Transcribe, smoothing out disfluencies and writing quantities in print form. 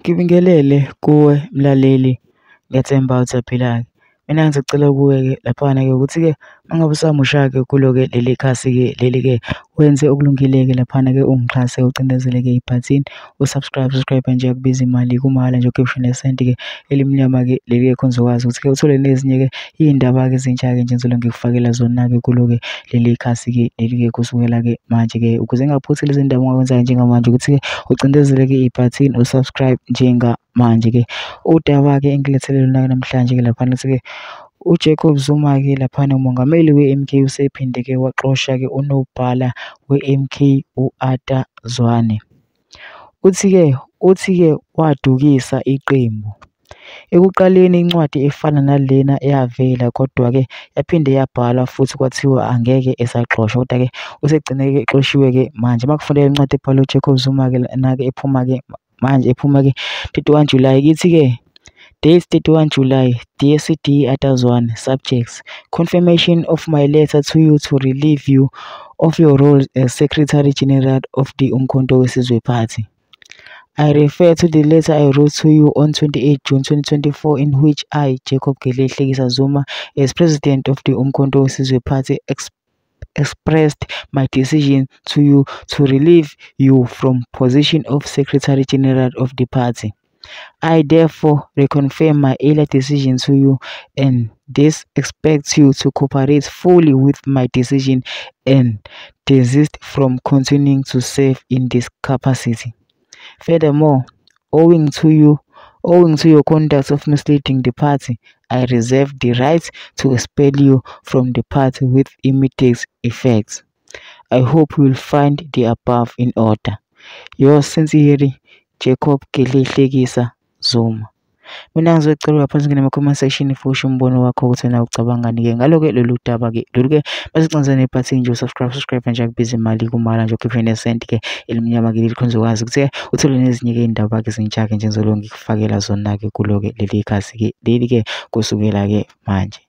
Ngibingelele kuwe mlaleli, ngiyathemba ukuthi uyaphila-ke. Mina ngizocela kuwe-ke laphana-ke ukuthi-ke uma ngabe usamusha-ke kulo-ke leli khasi-ke leli-ke wenze okulungile-ke laphana-ke ungixhase ucindezele-ke ibhathini u-subscribe, subscribe nje akubizi imali kumahhala nje ukhiphe nesenti-ke elimnyama-ke leli-ke khona uzokwazi ukuthi-ke uthole nezinye-ke iy'ndaba-ke ezintsha-ke nje ngizoloku ngikufakela zona-ke kulo-ke leli khasi-ke leli-ke kusukela-ke manje-ke ukuze ngingaphuthi lezi ndaba ongakwenza njengamanje ukuthi-ke ucindezele-ke ibhathini u-subscribe njengamanje-ke. Udaba-ke engilethele lona-ke namhlanje-ke laphana ukuthi-ke uJacob Zuma-ke laphana umongameli we-M_K usephinde-ke waxosha-ke unobhala we-M_K u-Arthur Zwane. Uthi-ke wadukisa iqembu. Ekuqaleni incwadi efana nalena yavela kodwa-ke yaphinde yabhalwa futhi kwathiwa angeke esaxoshwa kodwa-ke usegcine-ke exoshiwe-ke manje. Makufundeka incwadi ebhalwe uJacob Zuma-ke lana-ke ephuma-ke manje ephuma-ke 31 July ithi-ke date 31 July, Dear C.D. Arthur Zwane, subjects, confirmation of my letter to you to relieve you of your role as Secretary General of the Umkhonto weSizwe Party. I refer to the letter I wrote to you on 28 June 2024 in which I, Jacob Gedleyihlekisa Zuma, as President of the Umkhonto weSizwe Party, expressed my decision to you to relieve you from position of Secretary General of the party. I therefore reconfirm my earlier decision to you and this expects you to cooperate fully with my decision and desist from continuing to serve in this capacity. Furthermore, owing to your conduct of misleading the party, I reserve the right to expel you from the party with immediate effect. I hope you will find the above in order. Yours sincerely, Jacob Gedleyihlekisa Zuma. Mina ngizocela lapha singene ema-comment section if usho umbono wakho ukuthi wena ucabangani-ke ngalo-ke lolu daba-ke lolu-ke bese nebhathini nje u-subscribe, subscribe nje akubiza imali kumahhala nje ukhiphe nesenti-ke elimnyama-ke leli khona uzokwazi ukuthi-ke uthole nezinye-ke iy'ndaba-ke ezintsha-ke nje ngizoloku ngikufakela zona-ke kulo-ke leli khasi-ke leli-ke kusukela-ke manje.